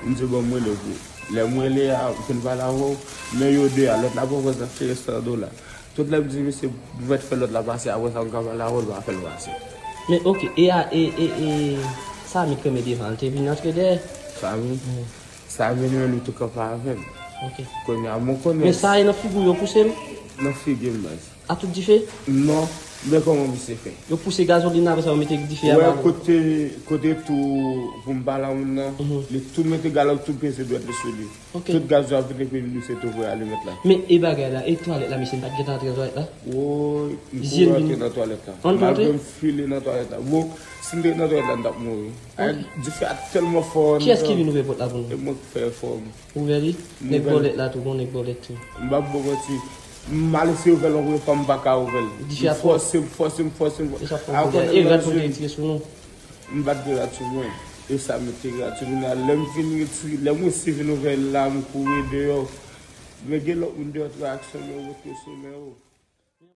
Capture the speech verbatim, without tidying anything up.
M di, bon, m rele pou ou. Lè m rele a, m fin pale avè w, men yo de a, lòt la poko janm fè restoran do la. Tout lè m di misye, m mèt fè lòt la pase, apre sa m ka pale avè w, l pa fè l pase. Men, oke, e a, e, e, e, Samy k renmen devan an, l te vin antre dèyè? Samy? Wi. Samy, li menm, li tou kanpe avè m. Oke. Kounye a, mwen konnen. Men sa e nan figi w yo pouse l? Nan figi m, baz. A tout dife? Non, men kòman misye fè? Yo pouse gazolin, apre sa yo mete dife a ba nou. Kote, kote tou pou m pale a moun nan, li tou mete gaz la, tou peze dwèt li sou li. Oke. Tout gaz yo ap vin epi misye tou voye alimèt la. Men e bagay la, e twalèt la, misye pa t gentan antre nan twalèt la? Woy, m kouri antre nan twalèt la. Malgre m file nan twalèt la. Bon, si m te nan twalèt la, m t ap mouri. Ay, dife a tèlman fò anndan. Kiyès ki vin ouvè pòt la pou nou? E mwen k fè efò m. Ouvè li? Nèg bòlèt la tou, gon nèg bòlèt tou. M p ap ba w manti. M al eseye ouvè l yon premye fwa, m pa ka ouvè l. Dife a twò. M fòse, m fòse, m fòse, m fòse. E sa fè w kounye a. E rad pou te retire sou nou? M pa t gen rad sou mwen. E sa mete rad sou nou la. Lè m fin retire, lè m resi vin ouvè l la, m kouri deyò. Men gen lòt moun deyò tou ak sou men, yo ret sou men yo.